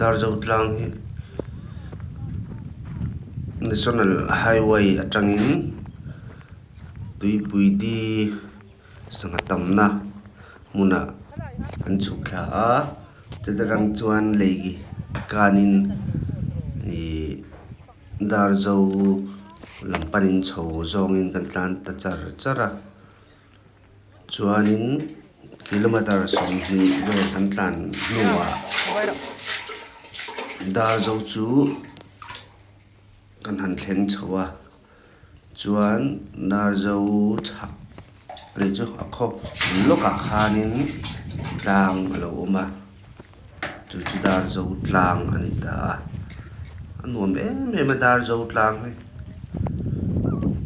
Darzo tlang hi national highway atangin tuipui di sangha tamna hmunah an chhuk thla a chuta tang chuan lei kanin ihh Darzo lam panin chho zawngin kan tlan ta char char a. Chuanin kilometer 20 vel kan tlan hnuah Darzo chu kan han thleng chho a, chuan Darzo chhak leh chu a khaw lawkah khanin tlang a lo awm a, chu chu Darzo tlang a ni ta a, a nuam em em a Darzo tlang hi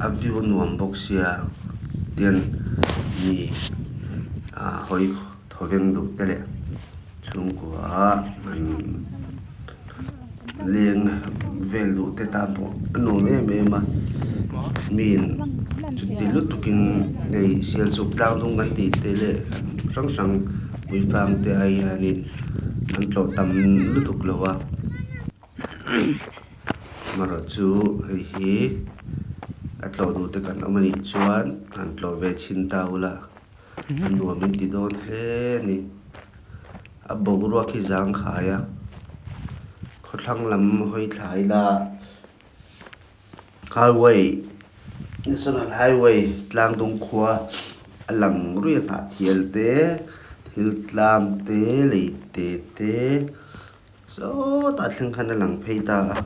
a view a nuam bawk sia tian mi ah hawi thawveng duh te leh chhungkua an leng vel duh te tan pawh a nuam em em a miin chuti lutukin hei sialchuk tlang dung kan tih te leh hrang hrang puifang te ai hianin an tlawh tam lutuk lo a amaherawh chu hei hi a tlawh duh te kan awm anih chuan han tlawh ve chhin ta ula a nuam in ti dawn hle a ni. A boruak hi zangkhai a, khawthlang lam hawi thla ila highway national highway tlang dung khua a lang ruih a hnah thial te thil tlang te lei te te sawtah thleng khan a lang phei ta a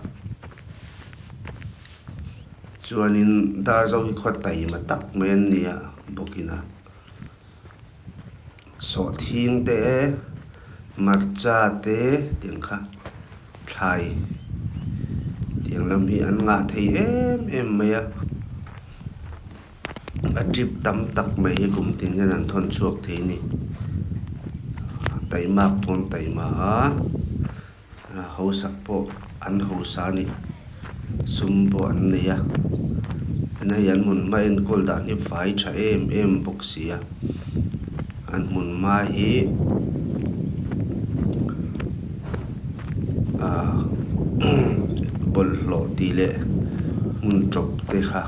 chuanin Darzo hi khaw taima tak mai an ni a bawkin a. Sawhthing te hmarcha te tiang kha thlai tiang lam hi an ngah thei em em mai a a trip tam tak mai hi kum tin hian an thawn chhuak thei a ni taimak pawh an taima a. Hausak pawh an hausa a ni. Sum pawh an nei a. Tin hei an hmun hma enkawl dan hi fai tha em em bawk si a. An hmun hma hi ah bawlhhlawh tih leh hmun tawp te kha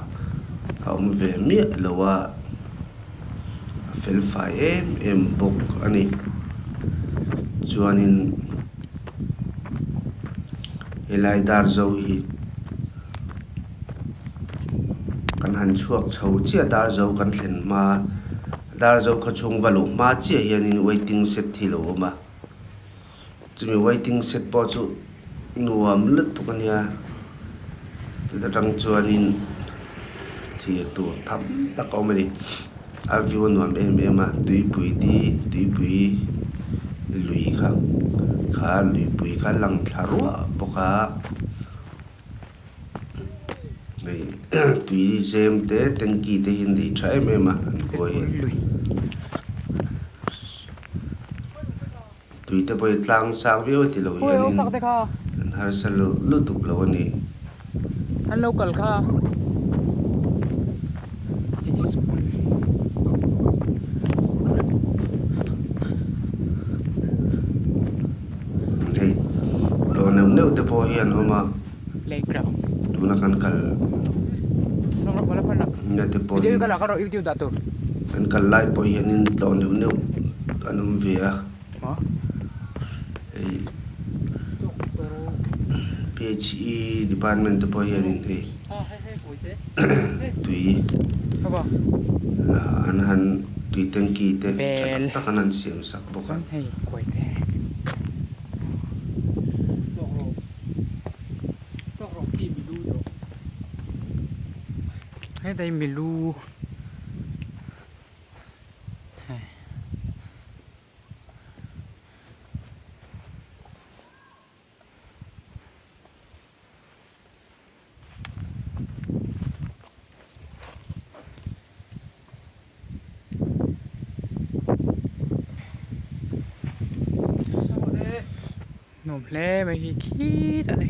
a awm ve miah lo a. A fel fai em em bawk a ni. Chuanin helai Darzo hi kan han chhuak chho chiah Darzo kan thlen hma Darzo khawchhung va luh hma chiah hianin waiting shed hi a lo awm a. Chumi waiting shed pawh chu nuam lutuk a nia chuta tang chuanin thlir tur tham tak a awm a ni a view a nuam em em a tuipui di tuipui lui kha kha luipui kha a lang thla ruah bawk a hei tui zem te tanky te hi an nei tha em em a an kuai hi. Tui te pawh hi tlang sang viau a ti lo hianin an harsa lutuk lo a ni. An lo kal kha. Hei tlawh neuh neuh te pawh hi an awm a. Tuna kan kal na te pawh hi kan kal lai pawh hianin tlawh neuh neuh an awm ve a. Hei PHE department te pawh hianin hei tui an han tui tanky te tha tak tak an han siam sak bawk a. Hetai milu Nuam hle mai hi khitah te.